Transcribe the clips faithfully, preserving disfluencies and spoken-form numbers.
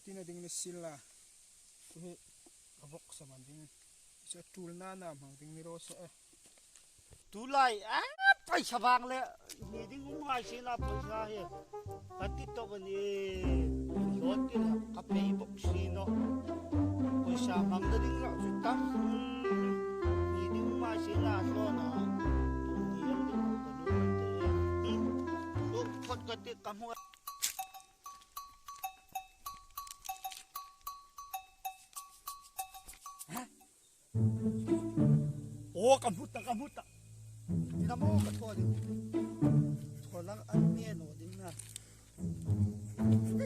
Tina ding ni sila. Hi ka bok sa man ding. Sa tul na na mang ding ni ro sa e. Tulai a paisa vang le ni ding um hai si na paisa hi. Ka ti to ni. Lo ti la ka pei bok si no. Paisa mang da ding la chu tam. Ni ding um hai si na so na. Ni ding um ka nu te. Tu khot ka ti ka mu. Aw, ka hmu ta, ka hmu ta. Ina mo ka thaw ding. Thaw lang an me naw ding na.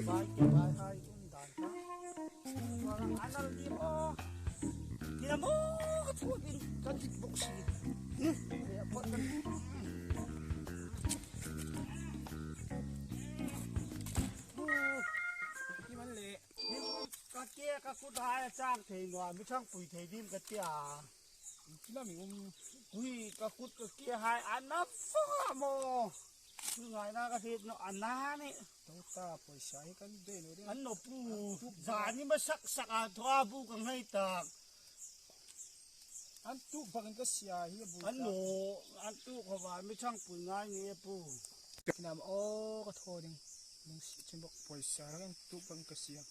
Bai ke bai hai um dan ta. Thaw lang an al ni mo. Ina mo ka thaw ding. Ka dik bok si. Hmm. Ina mo ka. Hi man le. Ka ke ka kut hai a chang thei naw, mi ṭhangpui thei dim ka tia. Kina mi um. Ui, ka kut ka ke hai a na fo maw. Chu ngai na ka hriet naw a na ni. To ta paisa hi kan de naw ding. An naw pu. Zani ma sak sak a thaw a bu ka ngai tak. An tuk bakin ka sia hi a bu ta. An naw, an tuk kha va mi ṭhangpui ngai ni e pu. Nam o ka thaw ding. Lungsi chin bok paisa rang an tuk bakin ka sia.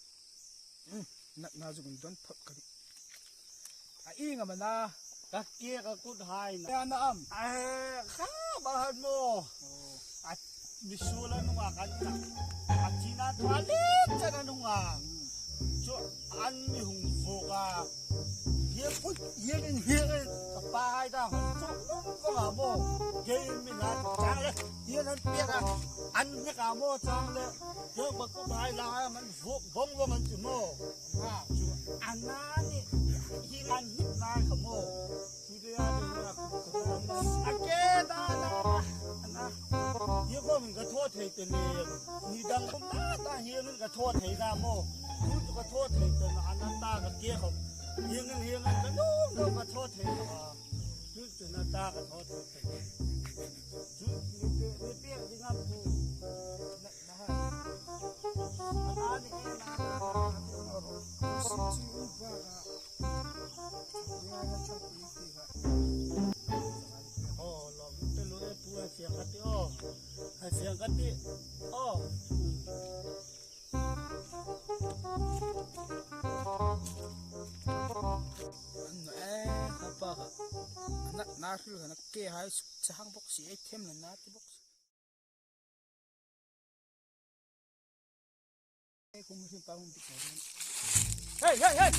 Hmm, na, na zuk don phot ka di. A inga mana. Ka ke ka kut hai na. Ya na am. Ai, kha ba han mo. Oh. A mi su la nunga kan ta. A china thaw le chana nunga. Hmm. Chu an mi hung fo ka. Hieng put, hieng in hieng in ka pa hai ta hon chok nung ko nga mo. Hieng in mi na chang le, hieng an piak a, an hnek a mo chang le. Hieng ba ku bai la man vuk bong bong an chu mo. Ha, chu an na ni, hieng an hnek na ka mo. Chu de a de na ku. A ke ta na, na. Hieng ko min ka thaw thei te ni. Ni dang ko ta ta hieng in ka thaw thei na mo. Chu chu ka thaw thei te na, an na ta ka ke ko. Hieng in, hieng in, ka nung nung ka thaw thei a. Chu chu na ta ka thaw thei thei. Chu mi pe, mi pe ding am pu. Na, na hai. Ana ni e na, na, na, na, na, na. Sin chi u ba ka. Ni ai na chak ni ti ka. Oh, lo, mi pe lo e pu e fiang ka ti o. Ai fiang ka ti. Oh. An, eh, hapa ka. Na, na hril ka na ke hai suk chahang bok si, eh, them na na ti bok si. Eh, kung hril pa hung ti ko. Hey, hey, hey!